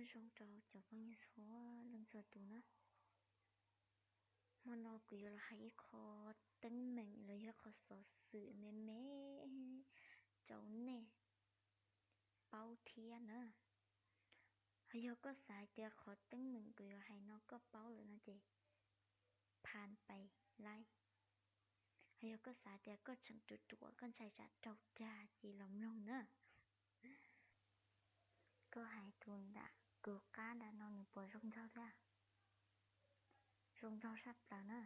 Zoo rau cov phooj ywg txhua leej txhua tus na. Hmo no kuv yuav los hais ib qho teeb meem los yog qhov xov xwm me me rau nej paub thiab na. Ho yog koj xav hais tias qhov teeb meem kuv yuav hais no koj paub lawm no ces phan pais laib. Ho yog koj xav tias koj tseem ruam ruam koj ntshai tsam raug dag ces los mloog na. Koj hais tus nram kuv qab nram no nws puas zoo nraug thiab? Zoo nraug saj plaws na.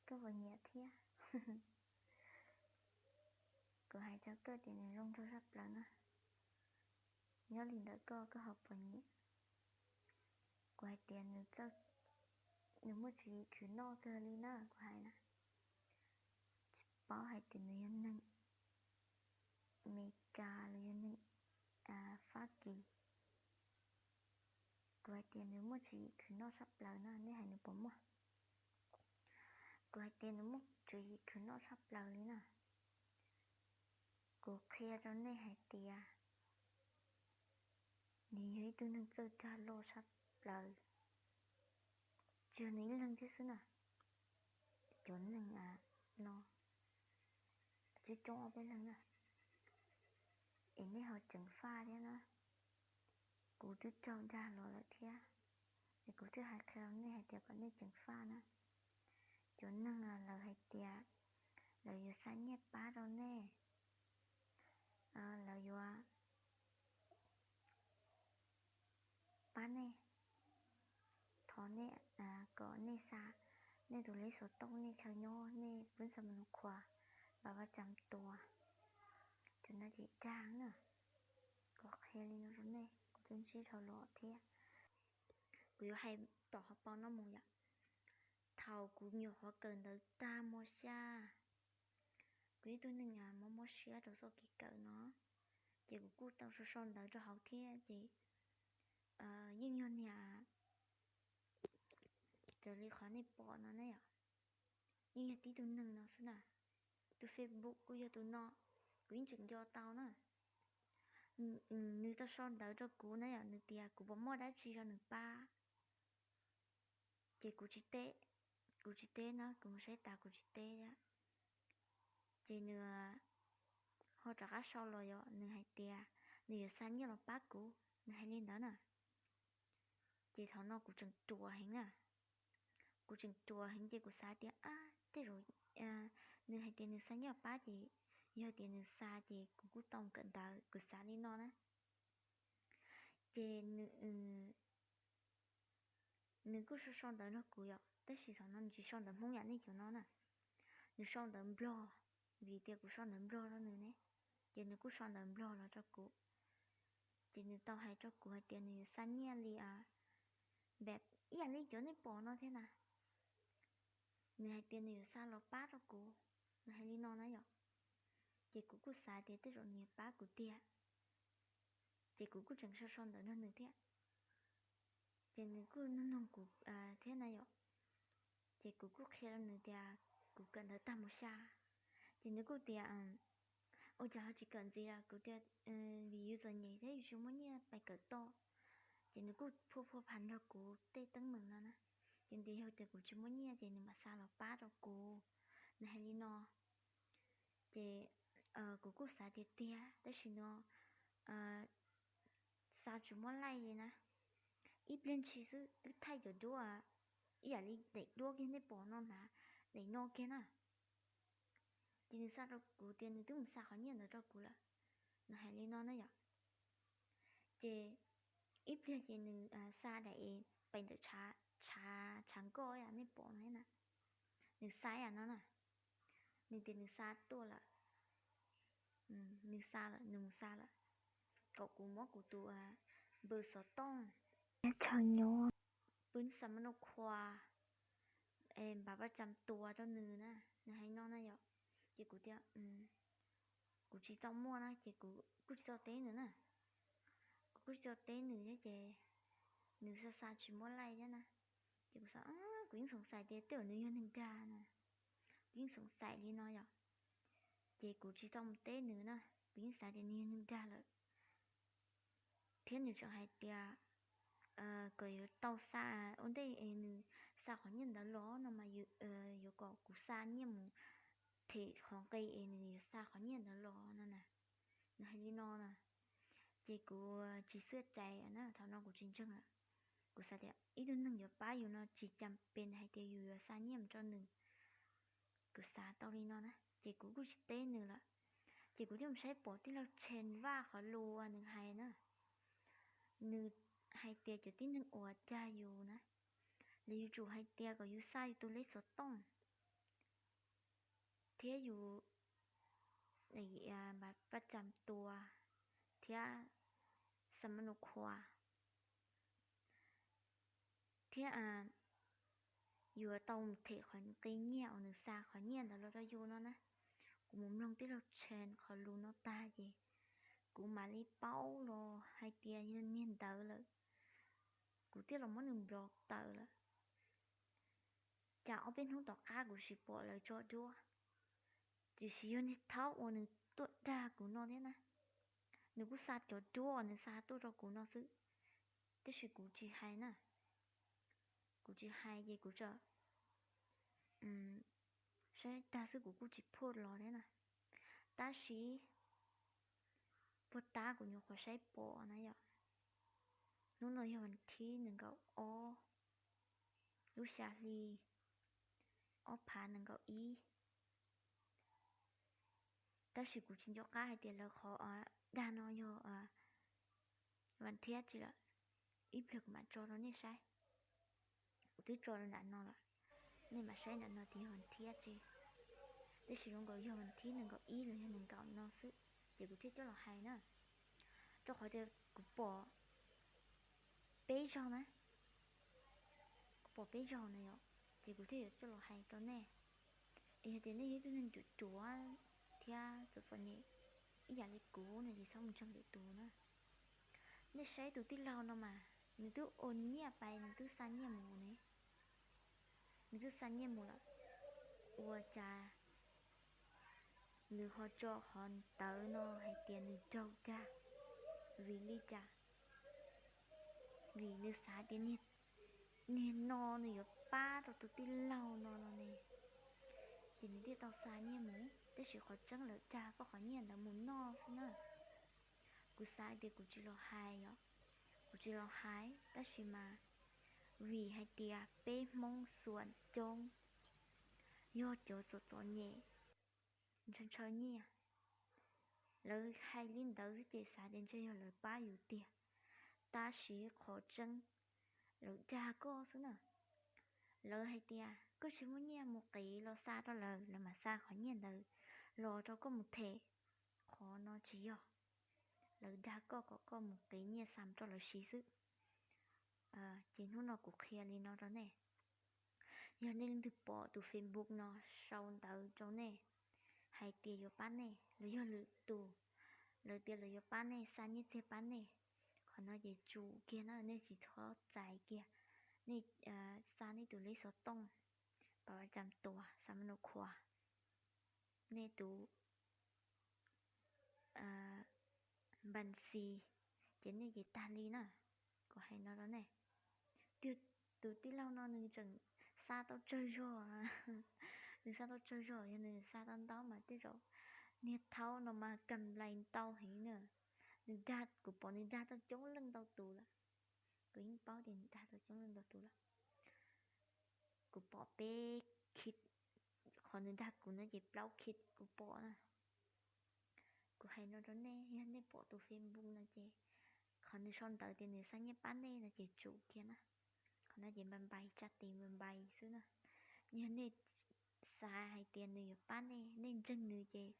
Koj puas nyiam thiab? Kuv hais rau koj tias nws zoo nraug saj plaws na. Nyob li ntawd koj, koj ho puas nyiam? Kuv hais tias nws muaj tswv yim khwv noj kawg li na, kuv hais na. Tsis paub hais tias nws yog neeg Amelikas los yog neeg Fab Kis. Kuv hais tias nws muaj tswv yim khwv noj saj plaws na, nej hais nws puas muaj? Kuv hais tias nws muaj tswv yim khwv noj saj plaws li na. Kuv qhia rau nej hais tias nws yog ib tug neeg txawj dag loj saj plaws. Tsis yog nws ib leeg thiab xwb na, cov neeg no tsib tsoob ob peb leeg na, es nej ho ceev faj thiab na. Kuv twb raug dag los lawm thiab, es kuv thiaj hais qhia rau nej hais tias kom nej ceev faj na. Cov neeg lawv hais tias lawv yuav xa nyiaj pab rau nej, lawv yuav pab nej, thov nej kom nej xa nej tus lej xov tooj, nej chaw nyob, nej pub xa ma nus khuas, npam vaj cam tua, cov no ces dag na. Kuv qhia li no rau nej, kuv twb ntsib dhau los thiab. Kuv yuav hais tom qhov paus no mus yom. Thaum kuv nyuam qhuav kawm ntawv tag mos xya, kuv ib tug neeg mob mob siab rau txoj kev kawm no, ces kuv kuj tau sau sau ntawv rau hauv thiab ces yeej yog niag raws li qhov nej pom no na yom, yeej yog tib tug neeg no xwb na. Tus Facebook kuj yog tus no, kuv yeej tseem nco tau na. Nws tau sau ntawv rau kuv na yom, nws tias kuv puas muaj dab tsi rau nws pab. Ces kuv tsis teb, kuv tsis teb na, kuv mus saib tas kuv tsis teb. Ces nws ho rov qab sau los yom, nws hais tias nws yuav xa nyiaj los pab kuv, nws hais li ntawd na. Ces thaum no kuv tseem ruam heev na, kuv tseem ruam heev ces kuv xav tias ab tej zaum nws hais tias nws xa nyiaj los pab ces yog tias nws xa ces kuv kuj tau kawm ntawv, kuv xav li no na. Ces nws kuj sau sau ntawv nrog kuv yom, tab sis thaum no nws tsis sau ntawv Hmoob yam nej cov no na, nws sau ntawv Nplog, vim tias kuv sau ntawv Nplog rau nws ne, ces nws kuj sau ntawv Nplog los rau kuv. Ces nws tau hais rau kuv hais tias nws yuav xa nyiaj li, npam ib yam li cov nej pom no thiab na. Nws hais tias nws yuav xa los pab rau kuv, nws hais li no na yom. Ces kuv kuj xav tias tej zaum nws yuav pab kuv tiag, ces kuv kuj tseem sau sau ntawv nrog nws thiab. Ces nws kuj nug nug kuv thiab na yom. Ces kuv kuj qhia rau nws tias kuv kawm ntawv tag mos xya. Ces nws kuj tias ua cas ho tsis kawm ntxiv lawm? Kuv tias vim yus txom nyem thiab yus tsis muaj nyiaj pais kawm toj. Ces nws kuj phua phua pha nrog kuv tej teeb meem no na. Ces nws tias yog tias kuv tsis muaj nyiaj ces nws mam xa los pab rau kuv, nws hais li no. Ces kuv kuj xav tiag tiag tab sis no xa tsis muaj laij li na. Ib pliag ntshis xwb twb thaij cov duab ib yam li daim duab kiag nej pom no na, daim no kiag na. Ces nws xa rau kuv tias nws twb mus xa qhov nyiaj ntawd rau kuv lawm, nws hais li no na yom. Ces ib pliag ces nws xa daim pem ntawm tshav, tshav nkoj yam nej pom no na, nws xa yam no na. Nws tias nws xa tuaj lawm, nws xa lawm, nws mus xa lawm, kom kuv muab kuv tus npawb xov tooj, chaw nyob, pub xa ma noj khua, npam paj cam tua rau nws na, nws hais no na yom. Ces kuv tias kuv tsis tau muaj na, ces kuv kuj tsis tau teb nws na. Kuv kuj tsis tau teb nws thiab ces nws xa xa tsis muaj laij thiab na. Ces kuv xav, kuv yeej xoom xais tias tej zaum nws yog neeg dag na, kuv yeej xoom xais li no yom. Ces kuv tsis tau mus teb nws na, kuv yeej xav tias nws yog neeg dag lawm. Thiab nws tseem hais tias kom yuav tau xa ua ntej es nws xa qhov nyiaj ntawd los no mas yuav kom kuv xa nyiaj mus them qhov nqi es nws yuav xa qhov nyiaj ntawd los no na. Nws hais li no na, ces kuv tsis xwb cai na, thaum no kuv tsis ntseeg lawm. Kuv xav tias ib tug neeg yuav pab yus no tsis cas pes hais tias yus yuav xa nyiaj mus rau nws. Kuv xav tau li no na ces kuv kuj tsis teb nws lawm. Ces kuv thiaj mus saib pom tij laug Tshee Vaj qhov lus uas nws hais na. Nws hais tias cov tib neeg uas dag yus na, los yuav tsum hais tias kom yus xa yus tus lej xov tooj thiab yus npaj paj tsam tua thiab xa ma nu khua thiab yuav tau them qhov nqi nyiaj uas nws xa qhov nyiaj ntawd los rau yus no na. Kuv mus mloog tij laug Tshee qhov lus no tag ces kuv mam li paub los hais tias yog niag ntawd lawm. Kuv thiaj los muab nws nplo tawm lawm. Cas ob peb hnub tom qab kuv tsis pom lawv tso duab, tiam sis yog niag thaub uas nws tuaj dag kuv no thiab na. Nws kuj xa cov duab uas nws xa tuaj rau kuv no xwb, tab sis kuv tsis hais na. Kuv tsis hais ces kuv tso saib tag xwb, kuv kuj tsis phoj los thiab na. Tab sis puag ta kuv nyuam qhuav saib pom na yom, hnub no yog vas thib nees nkaum ob lub xya hli ob phav nees nkaum ib. Tab sis kuv tsis nco qab hais tias lawv qhov dag no yog vas thiab tsis lawm. Ib pliag kuv mam tso rau nej saib. Kuv twb tso rau nram no lawm, nej mam saib nram no tias yog vas thiab tsis. Tab sis zoo nkaus yog vas thib nees nkaum ib los yog nees nkaum no xwb, ces kuv thiaj coj los hais na. Rau qhov tias kuv pom peb zaug na, kuv pom peb zaug na yom, ces kuv thiaj yuav coj los hais rau nej. Es yog tias nej yog ib tug neeg ruam ruam thiab txom txom nyem ib yam li kuv no ces txhob mus ntseeg lwm tus na. Nej saib tus tij laug no mas nws twb ua nyiaj pais, nws twb xa nyiaj mus ne, nws twb xa nyiaj mus lawm, ua cas nws ho tso qhov ntawd no hais tias nws raug dag? Vim li cas? Vim nws xav tias niag no nws yuav pab rau tus tij laug no no ne, ces nws thiaj tau xa nyiaj mus. Tab sis qhov tseeb lawv dag koj qhov nyiaj ntawd mus noj xwb na. Kuv xav tias kuv tsis los hais os, kuv tsis los hais, tab sis mas vim hais tias peb Hmoob xuam coob yog cov txom txom nyem, ntshaw ntshaw nyiaj, lawv hais li ntawd xwb ces xav tias ntshe yog lawv pab yus tiag, tab sis qhov tseeb lawv dag koj xwb na. Lawv hais tias koj tsis muaj nyiaj mus qiv los xa rau lawv, lawv mam xa qhov nyiaj ntawd los rau koj mus them. Qhov no tsis yog, lawv dag koj kom koj mus qiv nyiaj xa mus rau lawv siv xwb. Ces hnub no kuv qhia li no rau nej. Yog nej leej twg pom tus Facebook no sau ntawv rau nej hais tias yuav pab nej los yog lwm tus, lawv tias lawv yuav pab nej, xa nyiaj txiag pab nej, qhov no ces tsum kiag na, nej tsis txhob txais kiag. Nej xa nej tus lej xov tooj, pa va cam tuas, xa ma nu khua, nej tus npas xis, ces nej ces tag li na. Kuv hais no rau nej, tus tij laug no nws tseem xa tau tsawg zog, nws xa tau tsawg zog, yog nws xa tau ntau mas tej zaum niag thaub no mas kam lais ntau heev na. Nws dag, kuv pom nws dag tau coob leej ntau tus lawm, kuv yeej paub tias nws dag tau coob leej ntau tus lawm. Kuv pom peb khib, qhov nws dag kuv no ces plaub khib kuv pom na. Kuv hais no rau nej, yog nej pom tus Facebook no ces qhov nws sau ntawv tias nws xa nyiaj pab nej no ces tsum kiag na. Qhov no ces npais npais, tsa tes npais npais xwb na. Yog nej xav hais tias nws yuav pab nej, nej ntseeg nws ces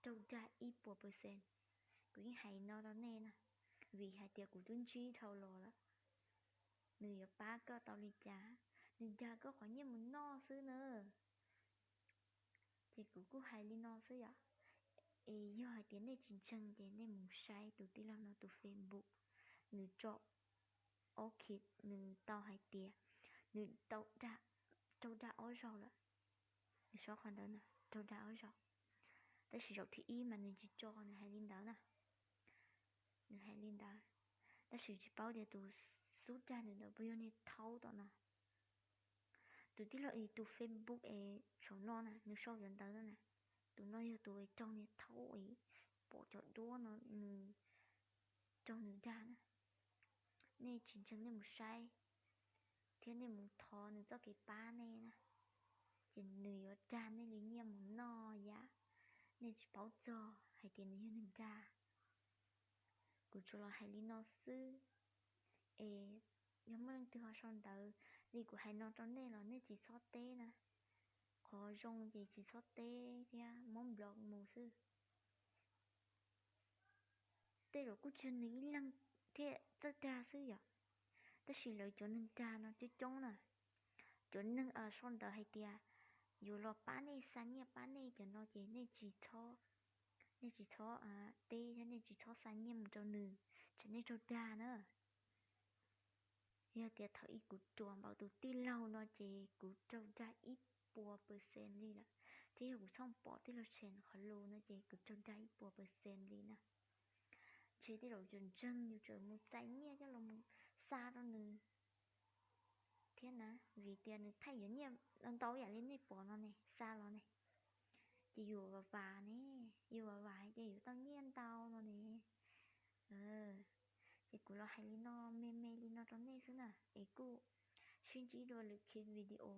raug dag ib puas percent. Kuv yeej hais no rau nej na, vim hais tias kuv twb ntsib dhau los lawm. Nws yuav pab koj tau li cas? Nws dag koj qhov nyiaj mus noj xwb na. Ces kuv kuj hais li no xwb yom. Es yog hais tias nej tsis ntseeg ces nej mus saib tus tij laug no tus Facebook, nws tso ob khib, nws tau hais tias nws raug dag ob zaug lawm. Nws sau qhov ntawd na, raug dag ob zaug. Tab sis zaum thib ib mas nws tsis tso, nws hais li ntawd na. Nws hais li ntawd, tab sis tsis paub tias tus lub dag nws ntawd puas yog niag thaub tom no. Tus tij laug tus Facebook es saum no na, nws sau cov ntawv no na, tus no yog tus raug niag thaub es pom cov duab no nws raug nws dag na. Nej tsis ntseeg nej mus saib thiab nej mus thov nws txoj kev pab nej na, ces nws yuav dag nej li nyiaj mus noj yam nej tsis paub txog hais tias nws yog neeg dag. Kuv tsuas los hais li no xwb, es yog muaj leej twg ho sau ntawv li kuv hais no rau nej los nej tsis txhob teb na. Qhov zoo ces tsis txhob teb thiab muab block mus xwb. Tej zaum kuj tsis yog nws ib leeg thiaj txawj dag xwb yom, tab sis lawv cov neeg dag no coob coob na. Cov neeg sau ntawv hais tias yuav los pab nej, xa nyiaj pab nej cov no ces nej tsis txhob, nej tsis txhob teb thiab nej tsis txhob xa nyiaj mus rau nws, tsam nej raug dag na. Yog tias thaum ub kuv ruam npaum tus tij laug no ces kuv raug dag ib puas percent li lawm, thiab yog kuv txhob pom tij laug Tsheej qhov lus no ces kuv raug dag ib puas percent li na. Ntshe tej zaum yus ntseeg yus txawm mus txais nyiaj coj los mus xa rau nws thiab na, vim tias nws thaij yuav nyiaj ntau yam li nej pom no ne, xa los ne, ces yus vam vam ne, yus vam vam hais tias yuav tau nyiaj ntau no ne. Ces kuv los hais li no me me li no rau nej xwb na, es kuj sib ntsib dua lwm clip video.